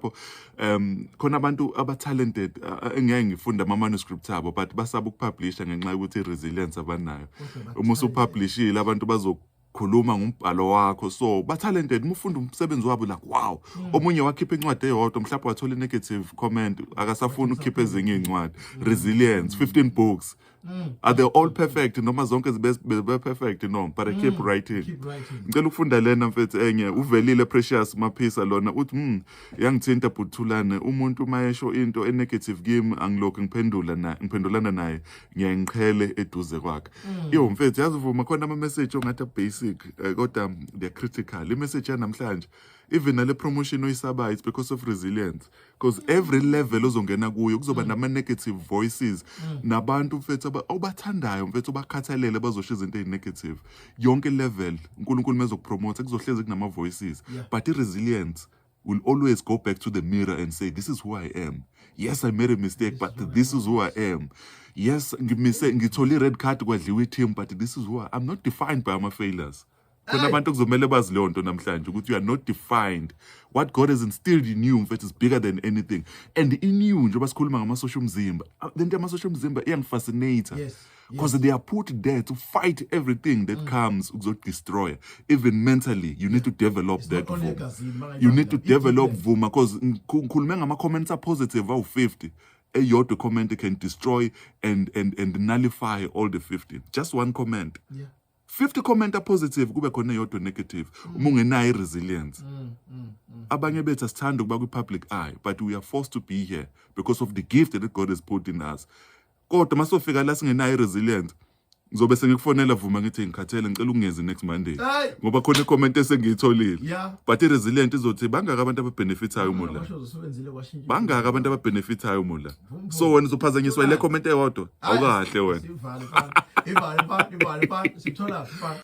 Lapho khona abantu aba-talented engeke ngifunda ama-manuscript abo, but basaba ukupublisha ngenxa yokuthi i-resilience abanayo. Uma usupublishile, abantu bazokhuluma ngombhalo wakho. So ba-talented, uma ufunda umsebenzi wabo, like, wow. Omunye wakhipha incwadi eyodwa, mhlawumbe wathola i-negative comment, akasafuni ukukhipha ezinye iy'ncwadi. Resilience. 15 books. Are they all perfect, noma zonke zibe perfect? No, but I keep writing. Keep writing. Ngicela ukufunda lena, mfethu, enye uvelile Precious Maphisa lona, uthi, "Yangithinta buthulane. Umuntu mayesho into enegative kimi, angilokhu ngiphendula naye, ngiphendulana naye, ngiyangiqhele eduze kwakhe." Yo mfethu, yazi vuma, khona ama message ongathi basic, kodwa they're critical. I message yanamhlanje, even nale promotion oyisabayo, it's because of resilience, because every level ozongena kuyo kuzoba nama negative voices nabantu, mfethu, obathandayo, mfethu, obakhathalele, bazosho izinto ezinegative. Yonke level uNkulunkulu mezokupromote, kuzohlezi kunama voices, but i-resilience will always go back to the mirror and say, "This is who I am. Yes, I made a mistake, but this is who I am. Yes, ngimise, ngithole i-red card, kwadliwa i-team, but this is who I I'm not defined by ama failures." Khona Hey. Abantu kuzomele bazi leyo nto namhlanje, ukuthi you are not defined. What God has instilled in you, mfethu, is bigger than anything. And in you, njengoba sikhuluma ngamasosha omzimba, le nto yamasosha omzimba iyangifascinata because they are put there to fight everything that comes ukuzodestroy. Even mentally, you need to develop It's that. not only Vuma, egazini, you need to it develop depends. Vuma, because ngikhulume ngama-comments apositive awu-50, eyodwa comment can destroy and nullify all the 50. Just one comment. 50 comment apositive, kube khona eyodwa negative, uma ungenayo i-resilience. Abanye bethu asithanda ukuba kwi-public eye, but we are forced to be here because of the gift that God has put in us. Kodwa masofika la singenayo i-resilience, ngizobe sengikufonela, vuma, ngithi ngikhathele, ngicela ukungezi next Monday Hayi. ngoba khona icomment esengiyitholile. But i-resilient izothi, bangaka abantu ababenefithayo mula? Kwasho usebenzile, kwashintsha. Bangaka abantu ababenefithayo mula? So wena uzophazanyiswa ile comment eyodwa? Awukahle wena. Sivale mfana. Ivale mfana, ivale mfana. Sithola mfana.